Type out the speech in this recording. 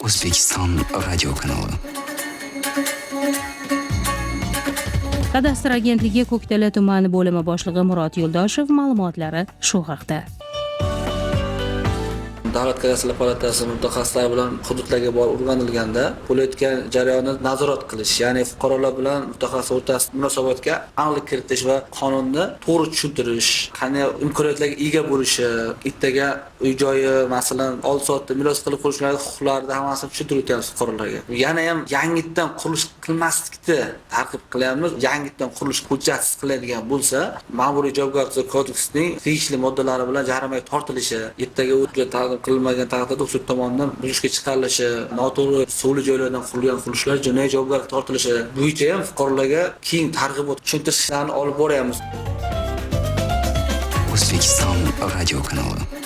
O'zbekiston radio kanali. Kadastr agentligi Ko'ktala tumani bo'limi boshlig'i Murod Yo'ldoshev ma'lumotlari shu haqda. Davlat kadastrlar palatasi mutaxassislari bilan hududlarga borib o'rganilganda bo'layotgan jarayonni nazorat qilish, ya'ni fuqarolar bilan mutaxassis o'rtasida munosabatga aniqlik kiritish va qonunni to'g'ri tushuntirish, qanday imkoniyatlarga ega bo'lishi, ertaga uy joyi, masalan, oldi-sotdi, meros qilib qo'yishlar huquqlarini hammasini tushuntirib o'tyapmiz fuqarolarga. Yana ham yangitdan qurilish qilmaslikni targ'ib qilyapmiz. Yangitdan qurilish hujjatsiz qiladigan bo'lsa, ma'muriy javobgarlik kodeksining tegishli moddalari bilan jarimaga tortilishi, ertaga hujjat taqdim qilinmagan taqdirda sud tomonidan buzishga chiqarilishi, noto'g'ri suvli joylardan qurilgan qurilishlar jinoiy javobgarlikka tortilishi bo'yicha ham fuqarolarga keng targ'ibot tushuntirishlarni olib boryapmiz. O'zbekiston radio kanali.